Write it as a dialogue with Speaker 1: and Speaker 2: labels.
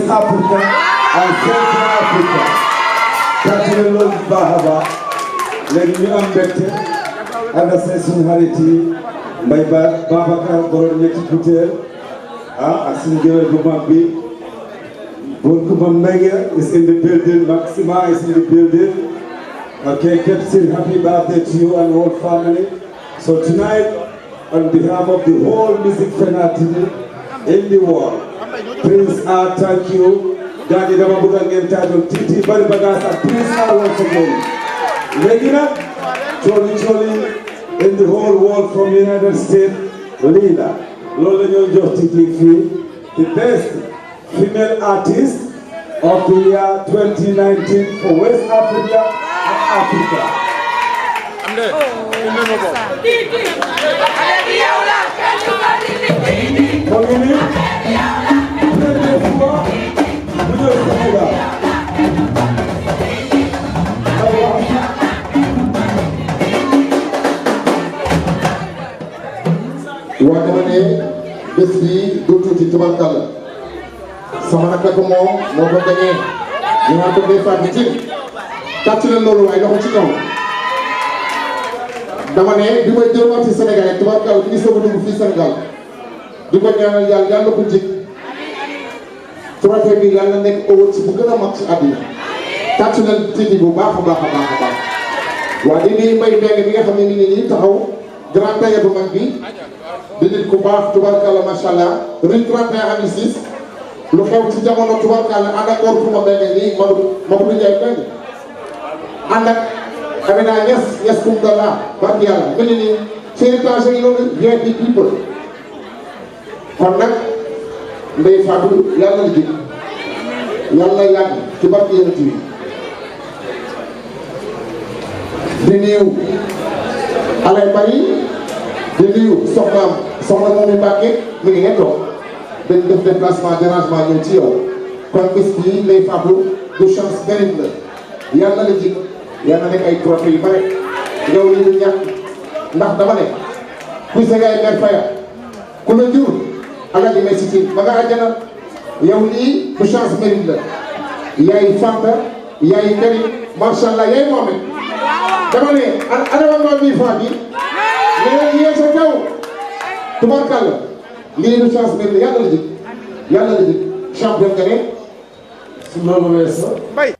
Speaker 1: West Africa and Central Africa. Kàttan loolu bu baax a baax léegi ñu am mbégte ànd ak suñu xarit yi Mbaye Babacar borom ñetti butéel ak suñu géwél bu mag bi Bourkouma Mbengue is in the building, Maxima is in the building. Okay, Captain, happy birthday to you and whole family. So tonight, on behalf of the whole music fraternity in the world, Prince R, thank you. Daddy Damabuga again titled Titi Bari Bagasa, Prince R once again. Legina, Choli in the whole world from United States, Lila, Lola Joti the best female artist of the year 2019 for West Africa and Africa. I'm there.
Speaker 2: sama naka ko moom moo ko gañee ñu naan ko Ndeye Fatou Tine tàcc leen loolu waaye loxo ci kaw dama ne bi may jëlmaat ci Sénégal yi tubaarkàlla bi ñu soog a dugg fii Sénégal di ko ñaanal yàlla ko jig trophée bi yàlla nekk awards bu gën a mag ci àddina tàcc leen Tine bu baax a baax a baax a baax waa di nuyu Mbaye Mbengue bi nga xam ne ni nii taxaw grand tailleur bu mag bi di nit ku baax tubaarkàlla macha allah rue 31 angle 6 lu xew ci jamono tubarkalla ànd ak Bourkouma Mbengue nii Mamadou Ndiaye Mbengue ànd ak Amina Niass Koumdala barki yàlla mel ni héritage yi noonu VIP people kon nag Ndeye Fatou yàlla na jig yàlla yàgg ci barki yonent yi di nuyu Alay Bari di nuyu soxna moom mi Mbàkke mi ngi ngeen toog dañ def déplacement dérangement ñëw ci yow kon bés bii Ndeye Fatou du chance mérite la yàlla la jig yàlla nekk ay trophée yu bare yow li ñu ñàkk ndax dama ne kuy sa gaay mer faya ku la jur Alaaji may si ba nga àjjana yow lii du chance mérite la yaay Fanta yaay Karim macha allah yaay Mohamed dama ne ana ma mi fa bi mais yee sa kaw tubarkalla lii du chance mérite yàlla la jig champion nga ne
Speaker 1: su loolu weesoo